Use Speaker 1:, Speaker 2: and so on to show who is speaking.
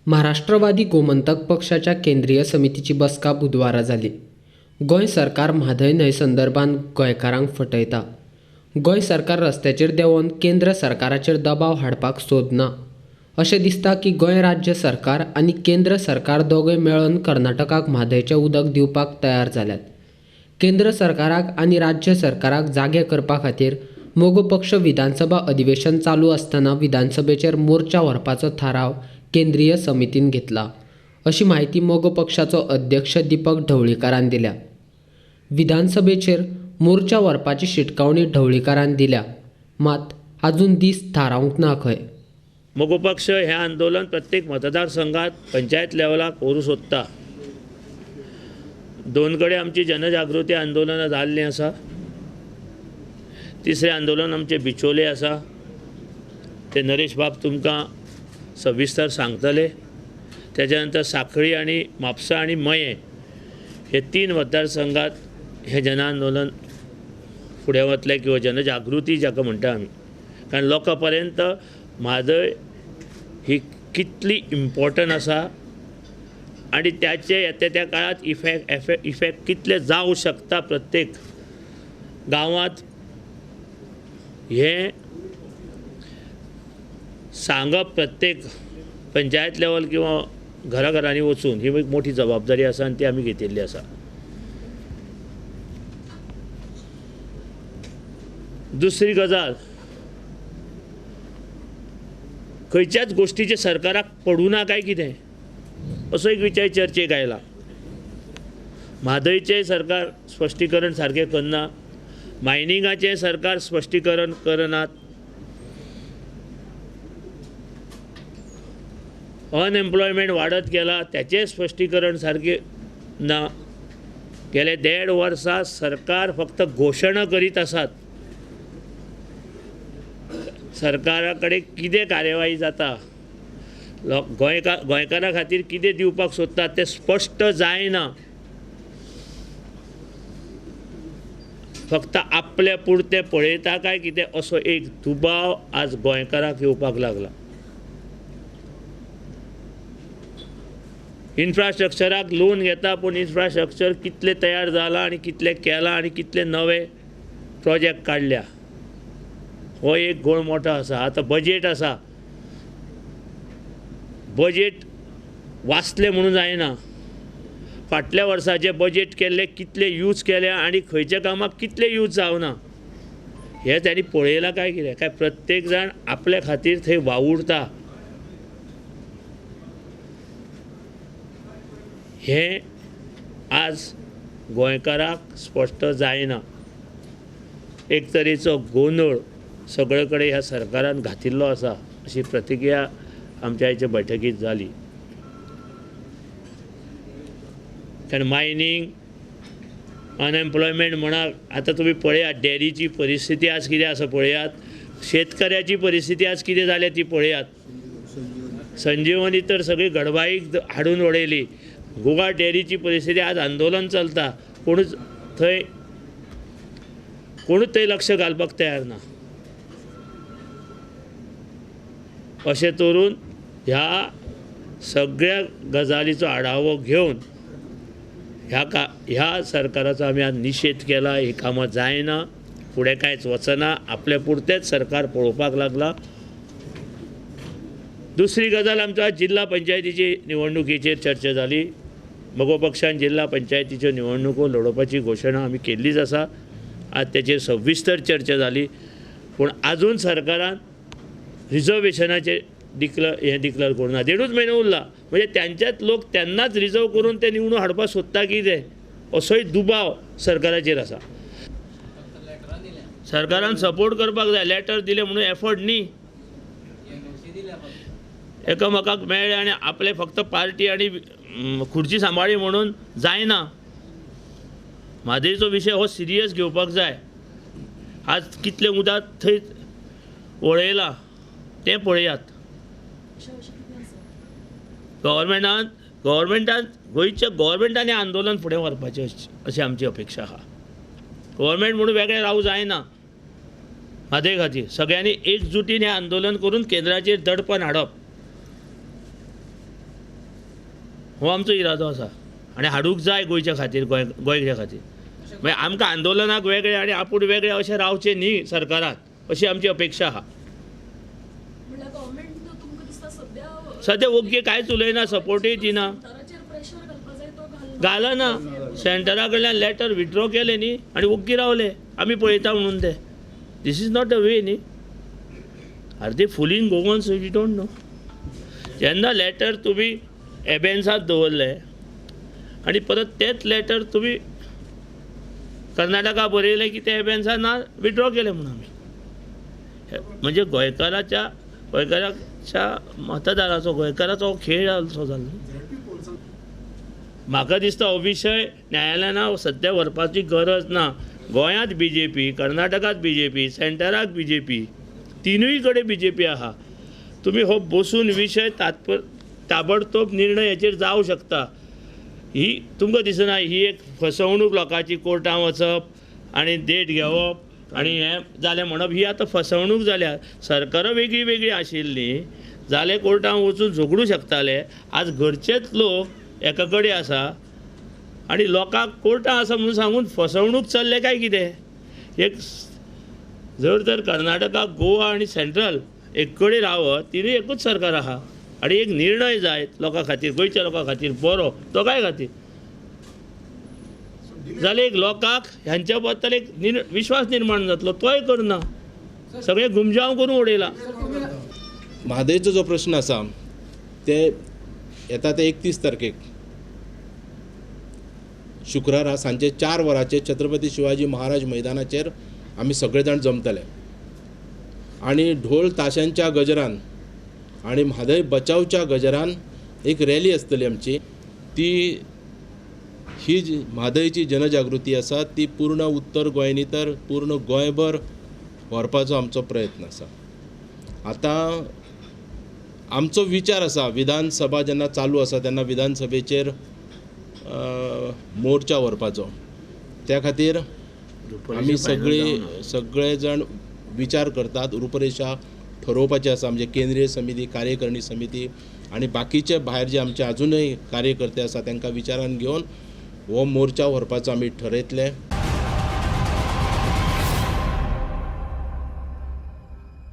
Speaker 1: महाराष्ट्रवादी गोमंतक पक्षाच्या केंद्रीय समितीची बसका बुधवारा जाली. गोंय सरकार म्हादय न्हंय संदर्भात गोंयकारांक फटयता. गोंय सरकार रस्त्याचेर देंवोन केंद्र सरकाराचेर दबाव हाडपाक सोदना. अशें दिसता की गोंय राज्य सरकार आनी केंद्र सरकार दोगूय मेळून कर्नाटकाक म्हादयचें उदक दिवपाक तयार जाल्यात. केंद्र सरकाराक आनी राज्य सरकाराक जागे करपा खातीर मगो पक्ष विधानसभा अधिवेशन चालू आसतना विधानसभेचेर मोर्चा व्हरपाचो थाराव केंद्रीय समितीन घेतला, अशी म्हायती मगो पक्षाचो अध्यक्ष दीपक ढवळीकारान दिल्या. विधानसभेचेर मोर्चा व्हरपाची शिटकावणी ढवळीकारान दिल्या, मात अजून दीस थारावंक ना खंय.
Speaker 2: मगो पक्ष हे आंदोलन प्रत्येक मतदारसंघात पंचायत लेवलाक व्हरूंक सोदता. दोन कडेन आमची जनजागृती आंदोलनां जाल्लीं आसा. तिसरें आंदोलन आमचें बिचोले आसा, ते नरेश बाब तुमकां सविस्तर सांगतले. त्याच्या नंतर साखळी आनी म्हापसा आनी मयें हे तीन मतदारसंघात हें जनआंदोलन फुडें वतलें किंवा जनजागृती जाका म्हणटा आमी, कारण लोकां पर्यंत म्हादय ही कितली इम्पॉर्टंट आसा आनी त्याचे येता त्या काळांत इफेक्ट कितले जावं शकता प्रत्येक गांवांत हें सांगप प्रत्येक पंचायत लेवल किंवा घराघरांनी वचून ही एक मोठी जबाबदारी आसा आनी ती आमी घेतिल्ली आसा. दुसरी गजाल, खंयच्याच गोश्टीचें सरकाराक पडूं ना काय कितें असो एक विचार चर्चेक आयला. म्हादयचें सरकार स्पश्टीकरण सारकें करना, मायनिंगाचें सरकार स्पश्टीकरण करनात, अनएम्प्लॉयमेंट वाडत गेला त्याचें स्पश्टीकरण सारकें ना. गेले 1.5 वर्सां सरकार फक्त घोशणा करीत आसात. सरकारा कडेन कितें कार्यवाही जाता, गोंयकारां खातीर कितें दिवपाक सोदतात तें स्पश्ट जायना. फक्त आपल्या पुरतें पळयता काय कितें असो एक दुबाव आज गोंयकारांक येवपाक लागला. इन्फ्रास्ट्रक्चराक लोन घेता, पूण इन्फ्रास्ट्रक्चर कितलें तयार जालां आनी कितलें केलां आनी कितले नवे प्रोजेक्ट काडल्या हो एक गोळ मोठो आसा. आतां बजेट आसा, बजेट वाचलें म्हणून जायना. फाटल्या वर्साचें बजेट केल्लें कितलें यूज केलें आनी खंयच्या कामाक कितलें यूज जावना हें तांणी पळयलां काय कितें, काय प्रत्येक जाण आपल्या खातीर थंय वावुरता हें आज गोंयकाराक स्पश्ट जायना. एक तरेचो गोंदळ सगळे कडेन ह्या सरकारान घातिल्लो आसा अशी प्रतिक्रिया आमच्या आयच्या बैठकीत जाली. कारण मायनींग, अनएम्प्लॉयमेंट म्हणा, आतां तुमी पळयात डेअरीची परिस्थिती आज कितें आसा पळयात, शेतकऱ्याची परिस्थिती आज कितें जाल्या ती पळयात. संजीवनी तर सगळी गडबाईक हाडून उडयली. गोवा डेअरीची परिस्थिती आज आंदोलन चलता, कोणूच थंय लक्ष घालपाक तयार ना. अशें करून ह्या सगळ्या गजालीचो आढावो घेवन ह्या सरकाराचो आमी आज निशेध केला. ही कामां जायना, फुडें कांयच वचना, आपल्या पुरतेंच सरकार पळोवपाक लागला. दुसरी गजाल, आमच्या जिल्हा पंचायतीची निवडणुकीचेर चर्चा जाली. मगो पक्षान जिल्हा पंचायतीच्यो निवडणुको लडोवपाची घोशणा आमी केल्लीच आसा. आज तेचेर सविस्तर चर्चा जाली, पूण आजून सरकारान रिजर्वेशनाचें डिक्लेर करूं ना. 1.5 म्हयनो उरला, म्हणजे त्यांच्याच लोक त्यांनाच रिजर्व करून ते निवडून हाडपाक सोदता कितें असोय दुबाव सरकाराचेर आसा. सरकारान सपोर्ट करपाक जाय, लेटर दिलें म्हणून एफर्ट न्ही, एकामेकाक मेळ्ळे आनी आपले फक्त पार्टी आनी खुर्ची सांबाळी म्हणून जायना. म्हादयचो विशय हो सिरियस घेवपाक जाय. आज कितलें उदक थंय वळयलां तें पळयात. गव्हर्मेंटान गोंयच्या गव्हर्मेंटान हें आंदोलन फुडें व्हरपाचें अशी आमची अपेक्षा आसा. गव्हर्मेंट म्हणून वेगळें रावूं जायना. म्हादय खातीर सगळ्यांनी एकजुटीन हें आंदोलन करून केंद्राचेर दडपण हाडप. हो आमचो इरादो आसा आनी हाडूंक जाय गोंयच्या खातीर, गोंयच्या खातीर. मागीर आमकां आंदोलनाक वेगळें आनी आपूण वेगळें अशें रावचें न्ही सरकारान, अशी आमची अपेक्षा आहा. सद्या ओग्गी कांयच उलयना, सपोर्टूय दिना, घालना. सेंटरा कडल्यान लेटर विथड्रॉ केलें न्ही आनी ओग्गी रावले, आमी पळयता म्हणून ते. This is not the way न्ही. Are they fooling Goans? We don't know. जेन्ना लेटर तुमी एबेन्सांत दवरले आनी परत तेच लेटर तुमी कर्नाटका बरयलें की ते एबेन्सान ना विथड्रॉ केलें म्हणून आमी, म्हणजे गोंयकाराच्या मतदाराचो, गोंयकाराचो खेळ असो जालो. म्हाका दिसता हो विशय न्यायालयान सद्या व्हरपाची गरज ना. गोंयांत बी जे पी, कर्नाटकांत B J P, सेंटराक B J P, तिनूय कडेन बी जे पी आहा. तुमी हो बसून विशय ताबडतोब निर्णय हेचेर जावं शकता. ही तुमकां दिसना ही एक फसवणूक लोकांची, कोर्टान वचप आनी डेट घेवप आनी हें जालें म्हणप, ही आतां फसवणूक जाल्या. सरकारां वेगळीं वेगळीं आशिल्लीं जाल्यार कोर्टान वचून झगडूं शकताले. आज घरचेच लोक एका कडेन आसा आनी लोकांक कोर्टां आसा म्हणून सांगून फसवणूक चल्ले काय कितें. एक जर तर कर्नाटका, गोवा आनी सेंट्रल एक कडेन रावत, तिनूय एकूच सरकार आहा आनी एक निर्णय जाय लोकां खातीर, गोंयच्या लोकां खातीर बरो, दोगांय खातीर जाल्यार एक लोकांक ह्यांच्या बद्दल एक विश्वास निर्माण जातलो. तोय करना, सगळें गुमजांव करून उडयला.
Speaker 3: म्हादयचो जो प्रश्न आसा ते येता ते 31 तारखेक शुक्रारा सांजे 4 वरांचेर छत्रपती शिवाजी महाराज मैदानाचेर आमी सगळे जाण जमतले आनी ढोल ताशांच्या गजरान आनी म्हादय बचावच्या गजरान एक रॅली आसतली आमची. ती ही जी म्हादयची जनजागृती आसा ती पूर्ण उत्तर गोंय न्ही तर पूर्ण गोंयभर व्हरपाचो आमचो प्रयत्न आसा. आतां आमचो विचार आसा, विधानसभा जेन्ना चालू आसा तेन्ना विधानसभेचेर मोर्चा व्हरपाचो. त्या खातीर आमी सगळे जाण विचार करतात, रुपरेशा ठरोवपाची आसा. म्हणजे केंद्रीय समिती, कार्यकारिणी समिती आनी बाकीचे भायर जे आमचे अजुनूय कार्यकर्ते आसा तांकां विचारान घेवन हो मोर्चा व्हरपाचो आमी ठरयतले.